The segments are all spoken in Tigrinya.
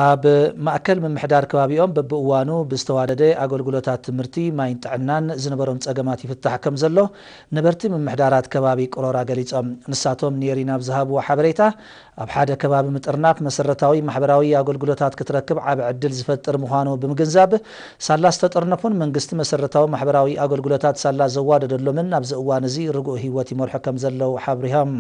ኣብ ማእከል ምምሕዳር ከባቢኦም በብእዋኑ ብዝተዋደደ ኣገልግሎታት ትምህርቲ፣ ማይን ጥዕናን ዝነበሮም ጸገማት ይፍታሕ ከም ዘሎ ነበርቲ ምምሕዳራት ከባቢ ቅሮራ ገሊጾም። ንሳቶም ኔሪን ኣብ ዝሃብዎ ሓበሬታ፣ ኣብ ሓደ ከባቢ ምጥርናፍ መሰረታዊ ማሕበራዊ ኣገልግሎታት ክትረክብ ዓቢ ዕድል ዝፈጥር ምዃኑ ብምግንዛብ፣ ሳላ ዝተጠርነፉን መንግስቲ መሰረታዊ ማሕበራዊ ኣገልግሎታት ሳላ ዘዋደደሎምን ኣብዚ እዋን እዚ ርጉእ ህይወት ይመርሑ ከም ዘለዉ ሓብሪሆም።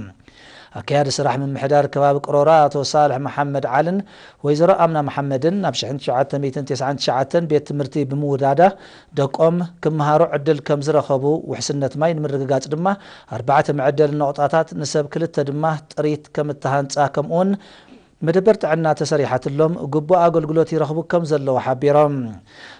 ኣካያዲ ስራሕ ምምሕዳር ከባቢ ቅሮራ ኣቶ ሳልሕ መሓመድ ዓልን ወይዘሮ ኣምና መሓመድን ናብ ሽሕን ትሽዓተ ሚእትን ተስዓን ትሽዓተን ቤት ትምህርቲ ብምውዳዳ ደቆም ክመሃሩ ዕድል ከም ዝረኸቡ፣ ውሕስነት ማይ ንምርግጋጽ ድማ ኣርባዕተ መዐደሊ ነቑጣታት፣ ንሰብ ክልተ ድማ ጥሪት ከም እተሃንጻ፣ ከምኡውን መደበር ጥዕና ተሰሪሓትሎም ግቡእ ኣገልግሎት ይረኽቡ ከም ዘለዉ ሓቢሮም።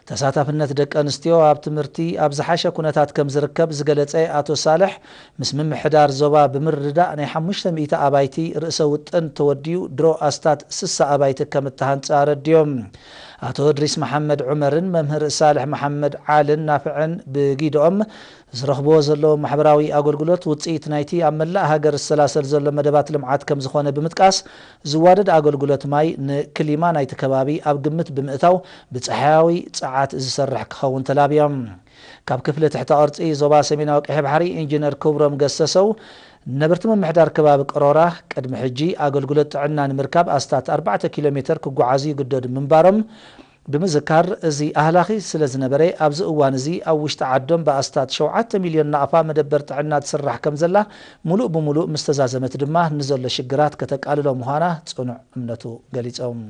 ተሳታፍነት ደቂ ኣንስትዮ ኣብ ትምህርቲ ኣብ ዝሓሸ ኩነታት ከም ዝርከብ ዝገለጸ ኣቶ ሳልሕ፣ ምስ ምምሕዳር ዞባ ብምርድዳእ ናይ ሓሙሽተ ሚእቲ ኣባይቲ ርእሰ ውጥን ተወዲኡ ድሮ ኣስታት ስሳ ኣባይቲ ከም እተሃንጸ ኣረድዮም። ኣቶ እድሪስ መሓመድ ዑመርን መምህር ሳልሕ መሓመድ ዓልን ናፍዕን ብጊደኦም ዝረኽብዎ ዘለዉ ማሕበራዊ ኣገልግሎት ውጽኢት ናይቲ ኣብ መላእ ሃገር ዝሰላሰል ዘሎ መደባት ልምዓት ከም ዝኾነ ብምጥቃስ፣ ዝዋደድ ኣገልግሎት ማይ ንክሊማ ናይቲ ከባቢ ኣብ ግምት ብምእታው ብጸሓያዊ ጸዓት ዝሰርሕ ክኸውን ተላብዮም። ካብ ክፍሊ ትሕተ ቅርጺ ዞባ ሰሜናዊ ቀይሕ ባሕሪ ኢንጂነር ክብሮም ገሰሰው፣ ነበርቲ ምምሕዳር ከባቢ ቅሮራ ቅድሚ ሕጂ ኣገልግሎት ጥዕና ንምርካብ ኣስታት ኣርባዕተ ኪሎ ሜተር ክጓዓዙ ይግደዱ ምንባሮም ብምዝካር፣ እዚ ኣህላኺ ስለ ዝነበረ ኣብዚ እዋን እዚ ኣብ ውሽጢ ዓዶም ብኣስታት ሸውዓተ ሚልዮን ናቕፋ መደበር ጥዕና ትስራሕ ከም ዘላ፣ ሙሉእ ብሙሉእ ምስ ተዛዘመት ድማ ንዘሎ ሽግራት ከተቃልሎ ምዃና ጽኑዕ እምነቱ ገሊጾም።